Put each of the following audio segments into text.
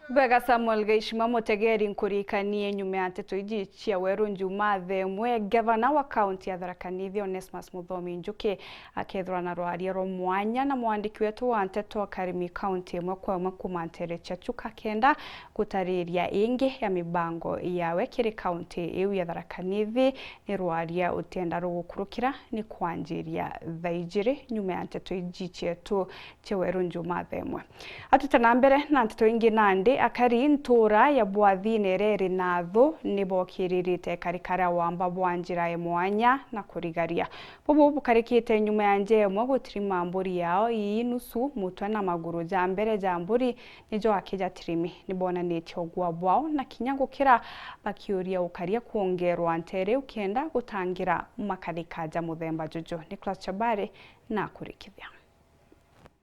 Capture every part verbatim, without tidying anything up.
Bwega Samuel Gaishima Mutegeri, nkuririkanie nyuma ya nteto iji cia weru Njumatha imwe, gavana wa kaunti ya Tharaka Nithi Onesmus Muthomi Njuki akethirwa na rwaria rwa mwanya na mwandiki wetu wa nteto Karimi kaunti imwe kwa imwe kuuma nteere cia Chuka kenda gutariria ingi ya mibango yawe kiri kaunti iu ya Tharaka Nithi. Ni rwaria utienda rugukurukira ni kwanjiria thaa ijiri nyuma ya nteto iji cietu cia weru Njumatha imwe. Atwite na mbere na nteto ingi nandi, akari ntuura ya Bwathine iria iri Nathu ni bokiririte karikara wamba bwa njira ya mwanya na kurigaria. Bubu bukarikite nyuma ya njaa imwe gutirima mburi yao ii nusu, mutwe na maguru ja mbere ja mburi nijo aki jatirimi. Ni bonanitie ugua bwao na kinya gukira bakiuria ukaria kwongerwa nteere ukenda gutangira makarika ja muthemba juju. Nicholas Chabari na kurikithia.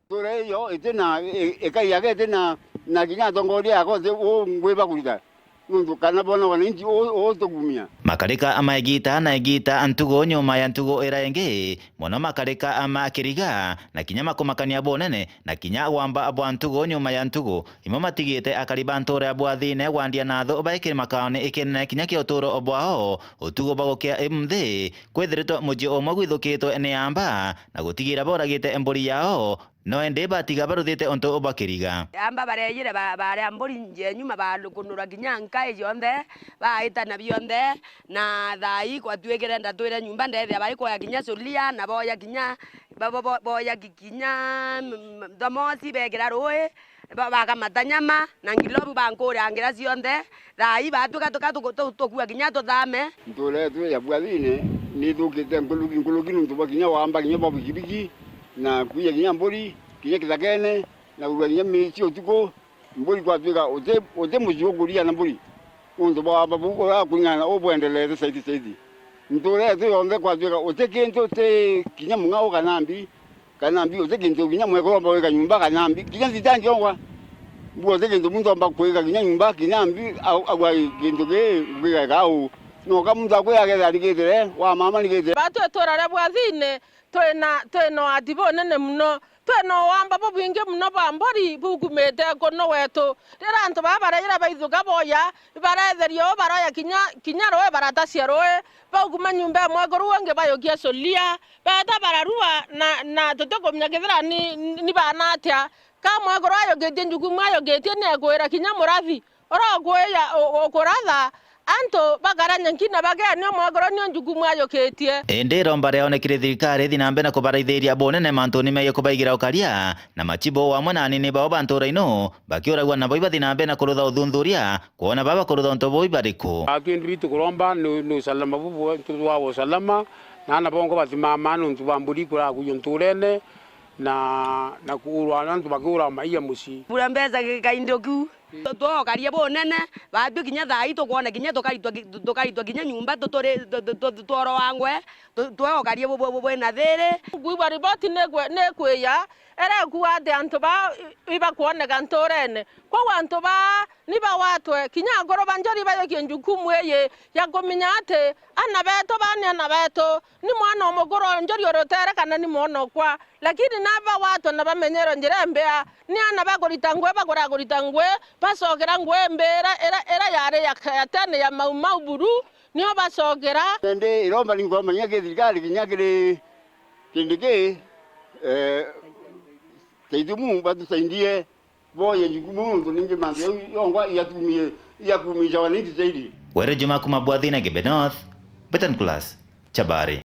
Ntuura iyo iti na, i-, ikai yake iti na, na kinya atongoria yako iti u ngwiba kurita. Nuntu kana bona wananchi u, u tugumia. Makarika ama igita na igita, ntugu nyuma ya ntugu ira ingi, mono makarika ama kiriga, na kinya makumakania bunene, na kinya gwamba bwa ntugu nyuma ya ntugu, imo matigite akari ba ntuura ya Bwathine gwandia Nathu baikiri makaone ikinene kinya kia uturo bwao, utugo bwa gukia imthi, kwithiritwe mucii umwe gwithukitwe ni amba, na gutigira boragite mburi yao, no indi batiga baruthite untu bwa kiriga. Amba bareyire ba-, baria mburi nje nyuma, bakunura kinya nkai cionthe, baitana bionthe, na thaa ii kwatuikire ndatwire nyumba, ndethia bari kwoya kinya suria, na boya kinya, bo-, bo-, bo-, boya ki-, kinya, mm, thamosi, bekira rui, ba-, bakamata nyama, na ngilobu bankuria ngira cionthe. Thaa ii batuika tuka tuku-, tu-, tukua kinya tuthame. Ntuura yetu ya Bwathine ni ithukite nkuruki, nkuruki nuntu bwa kinya wamba kinya bwa bikibiki, na kwiya kinya mburi, kinya kithakene, na kurua kinya mici utuku. Mburi kwatuika uti, uti mucii ukuria na mburi, nuntu bwa wamba buu kuria kuringana na ubwendelete saidi saidi. Ntuura yetu yonthe kwatuika uti kintu, ti kinya mung'ao kana mbi, kana mbi, uti kintu kinya mwekuru omba gwika nyumba kana mbi, kinya thita ngiongwa. Mbu uti kintu muntu omba kwika kinya nyumba, kinya mbi, au, au ai kintu ki, gwika kau. No ka muntu akwira akethira arigitire, wa mama arigitire. Batu itura ria Bwathine, twina, twina wati bunene muno, twina uwamba bubwingi muno bwa mburi bukumite kuno wetu. Riria antu baa baraira baithuka boya, ibaretheria uu baroya kinya, kinya rui, baratacia rui, baukuma nyumba ya mwekuru ungi bayukia suria, beeta bararua, na, na tutikumenya kethira ni, ni, ni baana atia. Ka mwekuru ayukitie njukumu ayukitie, ni ekwira kinya murathi, uria ukuya, u-, ukuratha, antu bakaranya nki na bagea nio mwekuru nio njukumu ayukitie. Indi iromba riaonekire thirikari ithi na mbere na kubaraithiria bunene mantuni megie kubaigira ukaria, na machibu o amwe na anini bao ba ntuura ino bakiuragua nabo ibathi na mbere na kurutha uthunthuria kwona baba kurutha untu buu ibariku. Atwendiri tukuromba ni, ni usalama bubu, ntu twa usalama, na ana bongo batimama nuntu bwa mburi kurakuyo ntuurene, na, na kuurwa na antu bakiura maiya mucii. Kura mbeca gi-, kaindo kiu. Tu-, twokarie bunene, batwi kinya thaa ii tukwona kinya tukaritwa ki-, tu-, tukaritwa kinya nyumba tuturi-, tu-, tu-, tu-, tworoa ngwe, tu-, tweokarie bu-, bu-, bu-, bwina thiri. Kwigua riboti ni kwe-, ni kwiya, iria ikuuga ati antu baa i-, ibakwoneka ntuurene. Kwou antu baa ni bagwatwe, kinya akuru ba njuri bayukie njukumu iji ya kumenya ati ana beetu baa ni ana beetu, ni mwana umukuru o njuri urutere kana ni mwana ukwa. Lakini na bagwatwe na bamenyerwe njira imbea, ni ana bakurita ngui, bakuria kurita ngui, bacokera ngui imbea ira, ira, ira yari ya, ya tene ya Mau Mau buru, nio bacokera. Indi iromba ni nkomba kinya ki thirikari, kinya kiri kindi ki, eh, Teithimu batusaidie, boye njukumu nuntu ningi mantu jau yongwa iyatumie, iyakumisha wananchi zaidi. Were Juma kuma Bwathine, Gembe North, Betan Class, Chabari.